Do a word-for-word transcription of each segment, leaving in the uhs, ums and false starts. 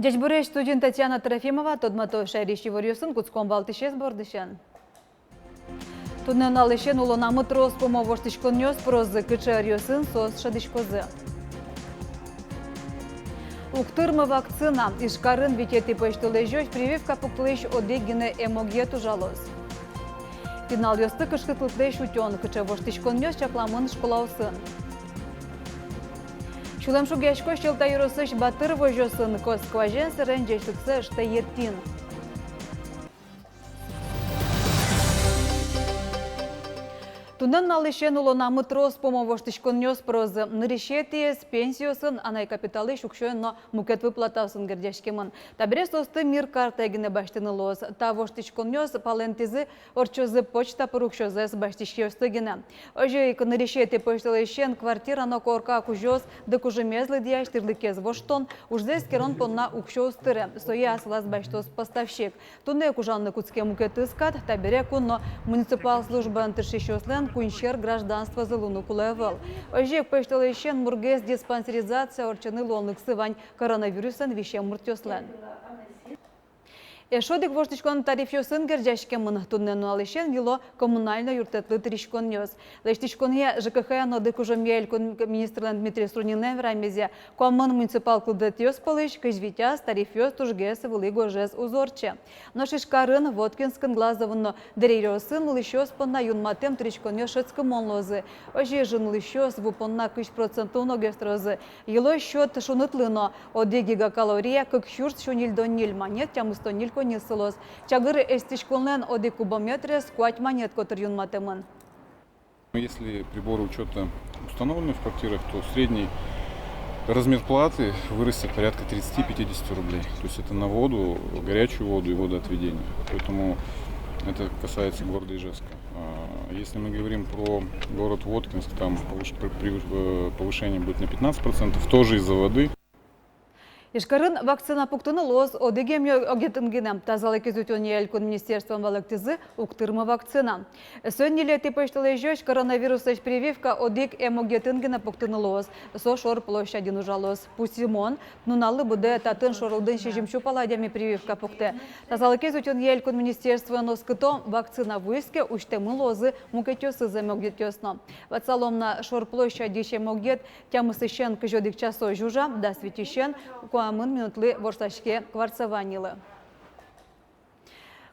Ӟечбуресь! Студиын Татьяна Трофимова. Тодмато шаерысь иворъёсын. Кутском валтӥсез бордысен. Туннэ нуналысен улонамы трос пумо воштӥськонъёс пырозы. Кыӵе ӧръёсын соос шӧдӥськозы? Уг тырмы вакцина. Ижкарын витетӥ пӧсьтолэзёзь прививка пуктылӥсь одӥг гинэ эмогъет ужалоз. Пиналъёсты кышкытлыклэсь утён. Кыӵе воштӥськонъёс чакламын школаосын? Сюлэмшугъясько Сьӧлта ёросысь Батыр возёсын. Кос скважина сэрен ӟечлыксэ ыштэ етӥн. Туннэ нуналысен улонамы трос пумо воштӥськонъёс пырозы. Нырысетӥез пенсиосын, анай капиталысь уксёен но мукет выплатаосын герӟаськемын. Табере соосты мир картая гинэ басьтыны луоз. Та воштӥськонъёс палэнтӥзы ортчозы почта пыр уксёзэс басьтӥсьёсты гинэ. Озьы ик нырысетӥ пӧсьтолэзьысен квартира но корка кузёос дыкужымез лыдъясь тӥрлыкез воштон, ужзэ эскерон понна уксё уз тыре, сое асьсэлы басьтоз поставщик. Туннэ ик ужаны кутске мукетыз кат. Табере кун но муниципал службаын тыршисьёслэн кунсьӧр гражданствозы луыны кулэ ӧвӧл. Озьы ик пӧсьтолэзьысен мургес диспансеризация ортчыны луонлыксы вань коронавирусэн висем муртъёслэн. Эшшо одӥг воштӥськон тарифъёсын герӟаськемын. Туннэ нуналысен йыло коммунальной юрттэтлы тыриськонъёс. Лэсьтӥськонъя, ЖКХ-я но дыкужымъя элькун министрлэн Дмитрий Струнинэн верамезъя, куамын муниципал кылдытэтъёс пӧлысь кызь витяз тарифъёс тужгес вылӥ гожез уз ортче. Нош Ижкарын, Воткинскын, Глазовын но Дэри ёросын улӥсьёс понна юнматэм тыриськонъёс шӧдскымон луозы. Озьы Ижын улӥсьёс ву понна кызь процентлы уногес тырозы. Йыло счёт шунытлы но: одӥг гигакалория кык сюрс сю ньыльдон ньыль манет тямыстон ньыль коньы сылоз. Чагыр эстӥськонлэн одӥг кубометрез куать манет котыр юнматэмын. Если приборы учёта установлены в квартирах, то средний размер платы вырастет порядка тридцати-пятидесяти рублей. То есть это на воду, горячую воду и водоотведение. Поэтому это касается города Ижевска. А если мы говорим про город Воткинск, там повыш-, при-, при-, э, повышение будет на пятнадцать процентов, тоже из-за воды. Ижкарын вакцина пуктыны луоз одӥг эмъё-, эмъёгетын гинэ. Тазалыкез утёнъя элькун министерствоын валэктӥзы: уг тырмы вакцина. Соин ньылетӥ пӧсьтолэзёзь коронавируслэсь прививка одӥг эмъёгетын гинэ пуктыны луоз. Со Шор площадьын ужалоз. Пусйымон, нуналлы быдэ татын шорлыдын сизьым сю пала адями прививка пуктэ. Тазалыкез утёнъя элькун министерствоын оскыто: вакцина вуиз ке, усьтэмын луозы мукетъёсыз эмъёгетъёс но. Ватсалом на, Шор площадьысь эмъёгет тямысысен кызь одӥг часозь ужа, дас витьысен куамын минутлы ворсаське Кварцева ньылы.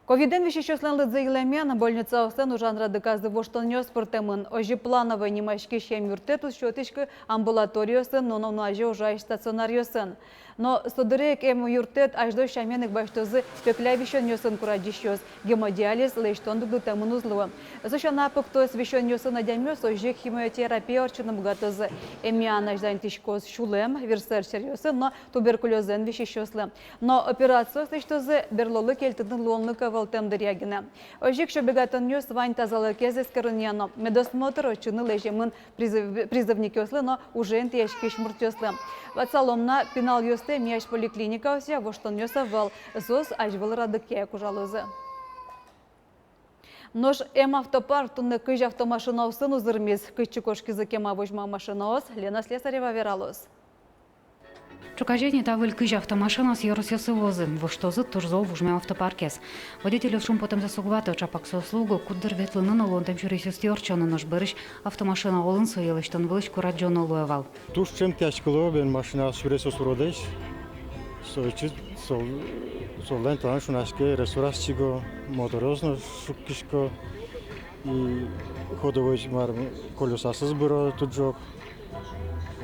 Ковидэн висисьёслэн лыдзы йылэмен, больницаослэн ужан радыказы воштонъёс пыртэмын. Озьы Плановой нимаськись эмъюрттэт уз сётӥськы амбулаториосын но нуназе ужась стационаръёсын. Но со дыре ик эмъюрттэт азьло сямен ик басьтозы пекля висёнъёсын курадӟисьёс, гемодиализ лэсьтон дугдытэмын уз луы. Со сяна, пыктос висёнъёсын адямиос озьы ик химиотерапия ортчыны быгатозы. Эмъян азьланьтӥськоз сюлэм, вирсэр сьӧръёсын но туберкулёзэн висисьёслы. Но операциос лэсьтозы берлолы кельтыны луонлык ӧвӧлтэм дыръя гинэ. Озьы ик сё быгатонъёс вань тазалыкез эскеронъя но. Медосмотр ортчыны лэземын призыв-, призывникъёслы но уже интыяськись муртъёслы. Ватсалом на, пиналъёсты эмъясь поликлиникаосъя воштонъёс ӧвӧл, соос азьвыл радыкъя ик ужалозы. Нош эм автопарк туннэ кызь автомашинаосын узырмиз. Кытчы кошкизы кема возьма машинаос, Лена Слесарева вералоз. Ӵуказе ини та выль кызь автомашинаос ёросъёсы вуозы, воштозы туж зол вужмем автопаркез. Водительёс шумпотэмзэс уг вато, ӵапак соослы уго куддыр ветлыны но луонтэм сюресъёсты ортчоно, нош бӧрысь автомашина улын сое лэсьтон вылысь курадӟоно луэ вал. Туж ӵем тӥяськыло бен машина сюресъёс уродэсь. Со ӵыт, сол, солэн талэн шунаське, рессораз чиго, моторъёс но шуккисько. И ходовой, мар, колёсаосыз быро туж ӝог.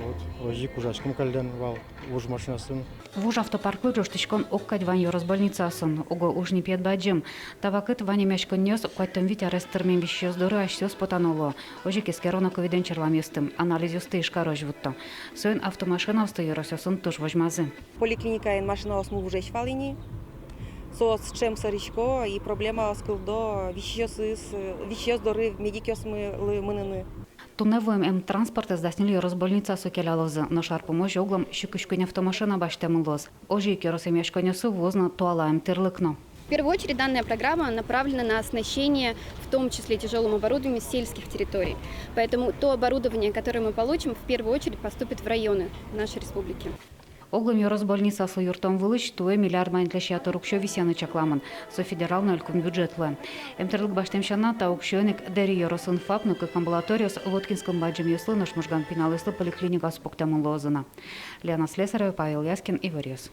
Вот, озьы ик ужаськом каллен вал вуж машинаосын. Вуж автопарклы ӝожтӥськон уг кадь вань ёрос больницаосын, уго уж нипъет бадӟым. Та вакыт вань эмъяськонъёс куатьтон вить арес тырмем висисьёс доры асьсэос потано луо. Озьы ик эскеро на ковидэн черламъёсты, анализъёсты Ижкарозь вутто. Соин автомашинаосты ёросъёсын туж возьмазы. Поликлиникаын машинаосмы вужесь вал ини. Соос ӵем сӧрисько, и проблемаос кылдо висисьёсыз, висисьёс доры медикъёсмылы мыныны. Туннэ вуэм эмтранспортэз Дасниль ёрос больницаосы келялозы, нош ар пумозь оглом сю кызь куинь автомашина басьтэмын луоз. Озьы ик ёрос эмъяськонниосы вуоз на туала эмтӥрлык но. В первую очередь данная программа направлена на оснащение, в том числе тяжёлым оборудованием, сельских территорий. Поэтому то оборудование, которое мы получим, в первую очередь поступит в районы нашей республики. Оглом ёрос больницаослы юрттон вылысь туэ миллиард манетлэсь ятыр уксё висъяны чакламын. Со федерал но элькун бюджет луэ. Эмтӥрлык басьтэм сяна, та уксёен ик Дэри ёросын ФАП но кык амбулаториос, Воткинскын бадӟымъёслы, нош Можгаын пиналъёслы поликлиникаос пуктэмын луозы на. Лена Слесарева, Павел Яскин, «Иворъёс».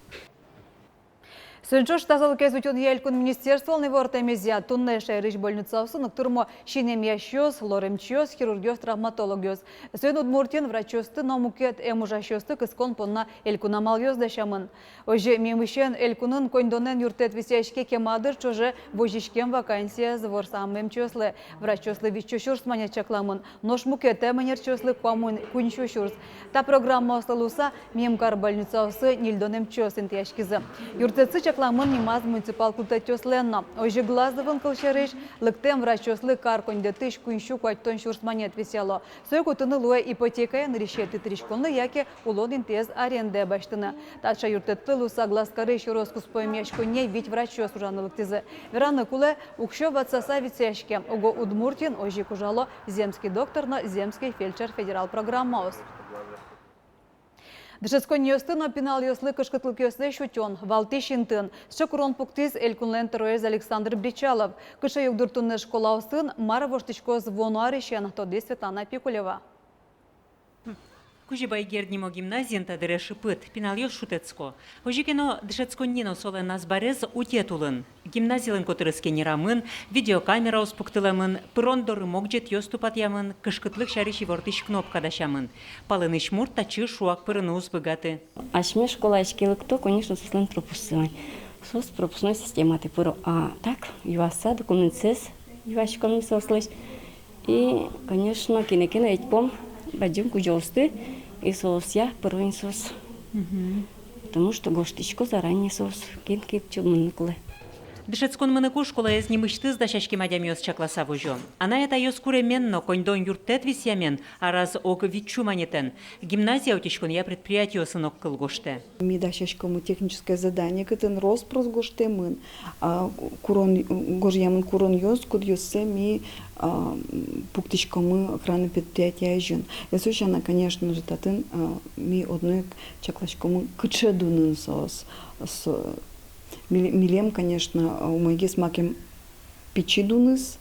Соин ӵош тазалыкез утёнъя элькун министерстволэн ивортэмезъя, туннэ шаерысь больницаосын уг тырмо син эмъясьёс, лор эмчиос, хирургъёс, травматологъёс. Соин Удмуртиын врачъёсты но мукет эм ужасьёсты кыскон понна элькун амалъёс дасямын. Озьы мимысен элькунын коньдонэн юрттэт висъяське кема дыр ӵоже возиськем вакансиез ворсам эмчиослы. Врачъёслы витьсю сюрс манет чакламын, нош мукет эмчиослы куамын куиньсю сюрс. Та программаослы луыса мим кар больницаосы ньыльдон эмчиос интыяськизы. Юрттэтсы чакламын нимаз муниципал кылдытэтъёслэн но. Озьы Глазовын, кылсярысь, лыктэм врачъёслы кар коньдэтысь куиньсю куатьтон сюрс манет висъяло. Сое кутыны луэ ипотекая нырысетӥ тыриськонлы яке улон интыез арендае басьтыны. Таӵе юрттэтлы луыса Глазкарысь ёрос куспо эмъяськонние вить врачъёс ужаны лыктӥзы. Вераны кулэ, уксё ватсаса висъяське. Уго Удмуртиын озьы ик ужало «Земский доктор» но «Земский фельдшер» федерал программаос. Дышетсконниосты но пиналъёслы кышкытлыкъёслэсь утён валтӥсь интыын. Сыӵе курон пуктӥз элькунлэн тӧроез Александр Бречалов. Кыӵе югдур туннэ школаосын, мар воштӥськоз вуоно арысен, тодӥз Светлана Пикулева. Кузебай Герд нимо гимназиын та дыре шыпыт, пиналъёс шутэтско. Озьы ке но, дышетсконни но солэн азбарез утет улын. Гимназилэн котырыз кенерамын, видеокамераос пуктылэмын, пырон доры могӟетъёс тупатъямын, кышкытлык сярысь ивортӥсь кнопка дасямын. Палэнысь мурт татчы шуак пырыны уз быгаты. Асьме школаысь ке лыкто, конечно, соослэн пропусксы вань. Соос пропускной систематӥ пыро. А так, юаса, документсэс юаськом ми соослэсь. И, конечно, кинэ ке но ӧтьпом бадӟым кузёосты, и соосъя пыро ини соос. Мгм. Потому что гожтӥсько заранее соос, кин кытчы мыныны кулэ. Дышетскон мыныку школаез нимысьтыз дасяськем адямиос чакласа возё. Анай-атайёс куремен но, коньдон юрттэт висъямен, араз ог витьсю манетэн. Гимназия утиськонъя предприятиосын огкыл гожтэ. Ми дасяськомы техническое задание, кытын рос-прос гожтэмын, а, курон, гожъямын куронъёс, кудъёссэ ми, а, пуктӥськомы охранной предприятие азьын. И со сяна, конечно же, татын, а, ми одно ик чакласькомы, кыӵе дунын соос, со, миле-, милем, конечно, умойгес, макем пичи дуныз,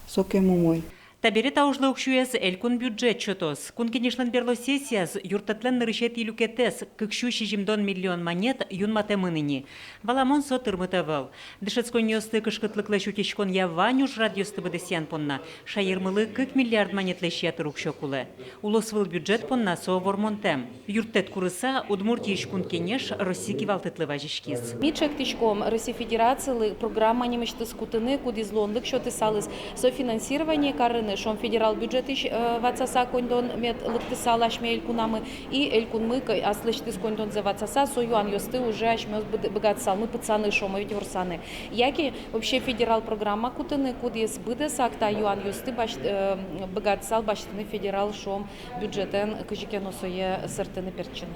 сокем умой. Табере та ужлы уксёез элькун бюджет сётоз. Кун Кенешлэн берло сессияз юрттэтлэн нырысетӥ люкетэз, кык сю сизьымдон миллион манет, юнматэмын ини. Валамон, со тырмыт ӧвӧл. Дышетсконниосты кышкытлыклэсь утиськонъя вань ужрадъёсты быдэсъян понна шаермылы кык миллиард манетлэсь ятыр уксё кулэ. Улосвыл бюджет понна со вормонтэм. Юрттэт курыса, Удмуртиысь Кун Кенеш Росси кивалтэтлы вазиськиз. Ми чектӥськом Росси Федерацилы программа нимысьтыз кутыны, кудӥз луонлык сётысалыз софинансирование карыны, шуом, федерал бюджетысь, э, ватсаса коньдон мед лыктысал асьме элькунамы, и элькунмы к-, аслэсьтыз коньдонзэ ватсаса, со юанъёсты уже асьмеос быд-, быгатысалмы пытсаны, шуом, ведь ворсаны. Яке вообще федерал программа кутыны, кудӥз быдэсак та юанъёсты басьт-, э, быгатысал басьтыны федерал, шуом, бюджетэн, кызьы ке но сое сэртыны-пертчыны.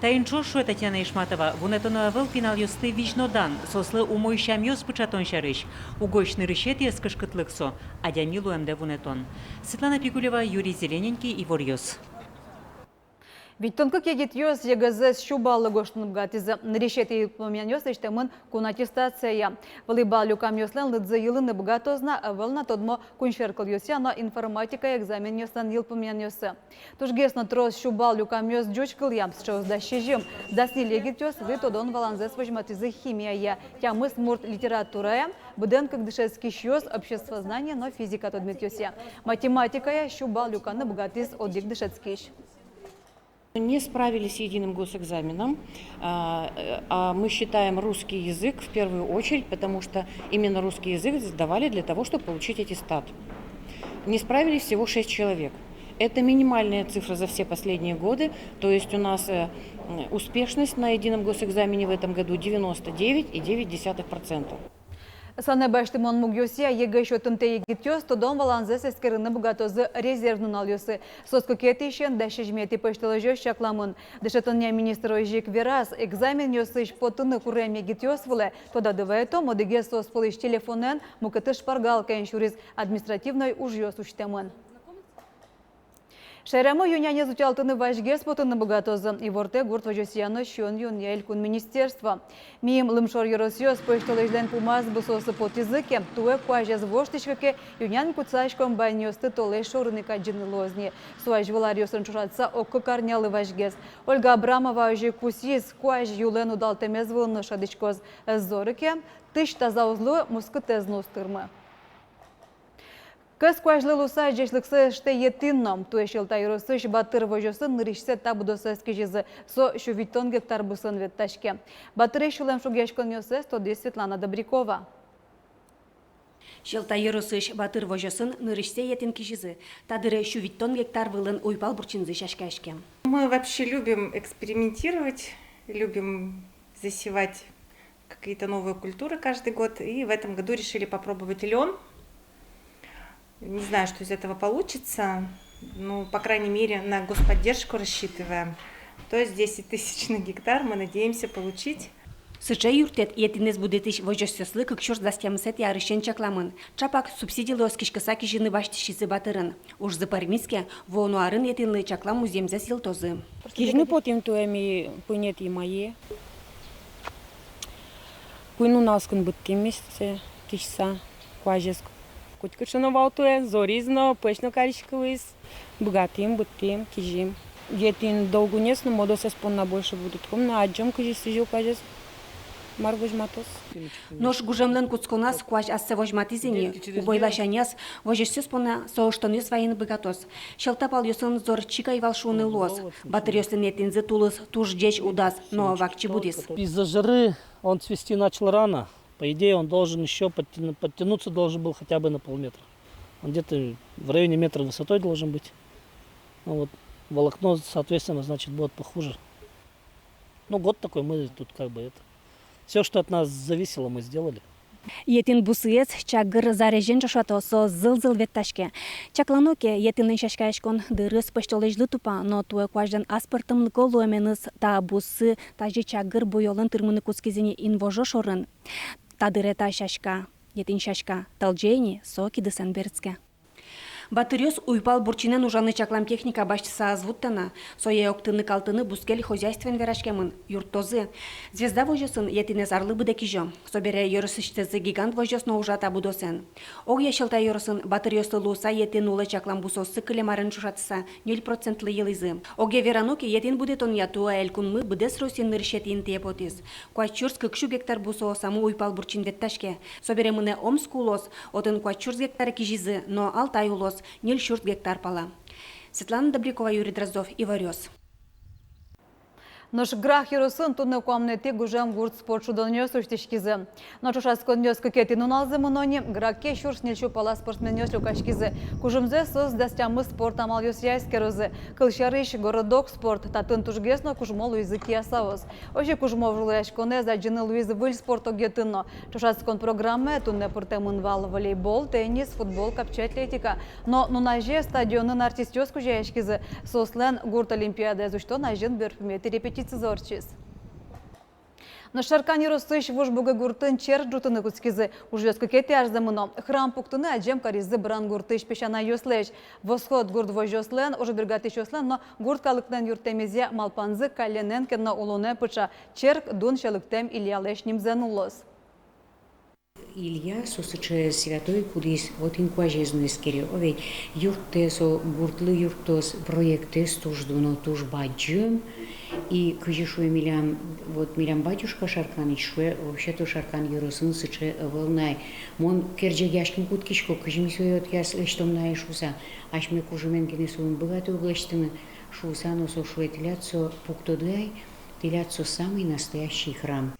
Таин ӵош, шуэ Татьяна Ишматова, вунэтоно ӧвӧл пиналъёсты визьнодан, соослы умой сямъёс пыӵатон сярысь. Угось нырысетӥез кышкытлык со — адями луэмдэ вунэтон. Светлана Пикулева, Юрий Зелененький, «Иворъёс». Витьтон кык егитъёс ЕГЭзэс сю баллы гожтыны быгатӥзы. Нырысетӥ йылпумъянъёс лэсьтэмын кун аттестацияя. Вылӥ балл люкамъёслэн лыдзы йылыны быгатоз на, ӧвӧл на тодмо кунсьӧр кылъёсъя но информатикая экзаменъёслэн йылпумъянъёссы. Тужгес но трос сю балл люкамъёс ӟуч кылъя, сыӵеос дас сизьым. Дас ньыль егитъёс вылӥ тодон-валанзэс возьматӥзы химияя, тямыс мурт литературая, быдэн кык дышетскисьёс обществознание но физика тодметъёсъя. Математикая сю балл люканы быгатӥз одӥг дышетскись. Не справились с единым госэкзаменом. А, э, а мы считаем русский язык в первую очередь, потому что именно русский язык сдавали для того, чтобы получить аттестат. Не справились всего шесть человек. Это минимальная цифра за все последние годы. То есть у нас, э, м, успешность на едином госэкзамене в этом году девяносто девять и девять десятых процента. Санэ басьтымон мугъёсъя ЕГЭ сётымтэ егитъёс тодон-валанзэс эскерыны быгатозы резерв нуналъёсы. Соос кыкетӥысен дас сизьыметӥ пӧсьтолэзёзь чакламын. Дышетонъя министр озьы ик вераз: экзаменъёсысь потыны курем егитъёс вылэ, тодады вайытом, одӥгез соос пӧлысь телефонэн, мукетыз шпаргалкаен сюриз, административной ужъёс усьтэмын. Шаерамы ю-нянез утялтыны вазьгес потыны быгатозы, ивортэ гурт возёсъя но сиён-юонъя элькун министерство. Миым лымшор ёросъёс пӧсьтолэзьлэн пумаз бусыосы потӥзы ке, туэ куазез воштӥсько ке, ю-нян кутскон комбайнъёсты толэзь шорын ик адӟыны луоз ни. Со азьвыл аръёсын ӵошатыса ог кык арнялы вазьгес. Ольга Абрамова озьы ик пусйиз: куазь юлэн удалтэмез вылын но шӧдӥськоз. Ӧз зоры ке, тысь таза уз луы, мускытэз но уз тырмы. Кӧс куазьлы луыса ӟечлыксэ ыштэ етӥн но. Туэ Сьӧлта ёросысь Батыр возёсын нырысьсэ та будосэз кизизы. Со сю витьтон гектар бусыын ветлӥське. Батырысь сюлэмшугъяськонъёссэс тодӥз Светлана Добрякова. Сьӧлта ёросысь Батыр возёсын нырысьсэ етӥн кизизы. Та дыре сю витьтон гектар вылын уйпал бурчинзы сяськаяське. Мы вообще любим экспериментировать, любим засевать какие-то новые культуры каждый год. И в этом году решили попробовать лён. Не знаю, что из этого получится. Ну, по крайней мере, на господдержку рассчитываем. То есть десять тысяч на гектар мы надеемся получить. Сыӵе юрттэт етӥнэз будэтӥсь возёсъёслы кык сюрс дас тямысэтӥ арысен чакламын. Ӵапак субсидилы оскиськыса кизьыны басьтӥсьызы Батырын. Ужзы пӧрмиз ке, вуоно арын етӥнлы чаклам музъемзэс йылтозы. Кизьыны потӥм туэ ми куинетӥ мае. Куинь нуналскын быдтӥм ми сое кизьыса, куазез. Котькыӵе но вал туэ, зориз но, пӧсь но кариськылӥз, быгатӥм, быдтӥм, кизим. Етӥн долгунэз но модосэз понна больше будэтӥськом но, адӟом, кызьы сӥзьыл куазез, мар возьматоз. Нош гужемлэн кутсконаз куазь ассэ возьматӥз ини, убой ласянь ас возёсъёс понна со ыштонъёс вайыны быгатоз. Сьӧлта палъёсын зор чик ӧй вал шуыны луоз. Батыръёслэн етӥнзы тулыс туж ӟеч удаз, но вакчи будӥз. Из-за жары он цвести начал рано. По идее, он должен ещё подтяну-, подтянуться должен был хотя бы на полметра. Он где-то в районе метра высотой должен быть. Ну вот, волокно, соответственно, значит, будет похуже. Ну, год такой, мы тут как бы это. Всё, что от нас зависело, мы сделали. Етӥн бусыез чагыр зарезен ӵошато, со зыл-зыл ветлӥське. Чаклано ке, етӥнлэн сяськаяськон дырыз пӧсьтолэзьлы тупа, но туэ куазьлэн аспӧртэмлыко луэменыз та бусы тазьы чагыр буёлэн тырмыны кутскиз ини инвожо шорын. Та дыре та сяська, етӥн сяська, тӧлӟе ини, со кидысэн берытске. Батыръёс уйпал бурчинэн ужаны чаклам техника басьтыса ӧз вутто на, сое октыны-калтыны бускель хозяйствоен вераськемын, юрттозы. Звезда возёсын етӥнэз арлы быдэ кизё. Собере ёросысьтызы гигант возёс но ужа та будосэн. Огъя Сьӧлта ёросын батыръёслы луыса етӥн улэ чаклам бусыоссы кылем арен ӵошатыса ньыль процентлы йылӥзы. Огъя верано ке, етӥн будэтонъя туэ элькунмы быдэс Россиын нырысетӥ интые потӥз. Куать сюрс кык сю гектар бусыосамы уйпал бурчин ветлӥське. Собере мынэ Омск улос, отын куать сюрс гектаре кизизы, но Алтай улос ньыль сюрс гектар пала. Светлана Добрякова, Юрий Дроздов, Иворъёс. Нош Грах ёросын туннэ куамынэтӥ гужем гурт спорт шудонъёс усьтӥськизы. Но ӵошатсконъёс кыкетӥ нуналзэ мыно ни. Граке сюрс ньыль сю пала спортсменъёс люкаськизы. Кужымзэс соос дас тямыс спорт амалъёсъя эскерозы. Кылсярысь, городок спорт. Татын тужгес но кужмо луизы киясаос. Озьы кужмо вожвылъяськонэз адӟыны луиз выль спорт огъетын но. Ӵошатскон программае туннэ пыртэмын вал волейбол, теннис, футбол, капчи атлетика. Но нуназе стадионын артистъёс кузёяськизы. Соослэн гурт олимпиадаез усьтон азьын берпуметӥ репетицизы ортчиз. Нош Шаркан ёросысь Вуж Бугы гуртын черк ӝутыны кутскизы. Ужъёс кыкетӥ арзэ мыно. Храм пуктыны адӟем каризы Брангуртысь песянайёслэсь. Восход гурт возёслэн, ужбергатӥсьёслэн но гурт калыклэн юрттэмезъя малпанзы каллен ке но улонэ пыӵа. Черк дун сьӧлыктэм Ильялэсь нимзэ нуллоз. Илья со сыӵе святой, кудӥз отын куазез но эскере. О ведь юрттэ со, гуртлы юрттоз, проектэз туж дуно, туж бадӟым. И кызьы шуэ милям, вот милям батюшка Шарканысь шуэ, вообще-то Шаркан ёросын сыӵе ӧвӧл на ай. Мон керӟегъяськыны кутскисько, кызьы ми сое отъяз лэсьтом на ай шуыса. Асьме кужымен гинэ со ум быгатэ уг лэсьтыны шуыса, но со шуэ: тӥляд со пуктоды ай, тӥляд со самый настоящий храм.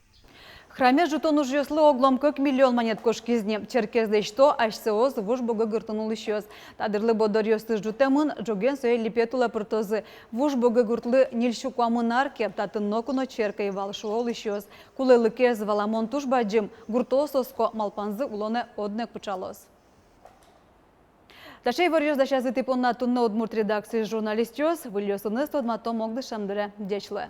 Храмез ӝутон ужъёслы оглом кык миллион манет кошкиз ни. Черкез лэсьто асьсэос Вуж Богы гуртын улӥсьёс. Та дырлы борддоръёсты ӝутэмын, ӝоген сое липет улэ пыртозы. Вуж Богы гуртлы ньыль сю куамын ар ке, татын ноку но черк ӧй вал, шуо улӥсьёс. Кулэлыкез валамон туж бадӟым, гуртоос оско, малпанзы улонэ одно ик пыӵалоз. Таӵе иворъёс дасязы тӥ понна туннэ удмурт редакциысь журналистъёс. Выльёсыныз тодматом огдышем дыре. Ӟеч луэ.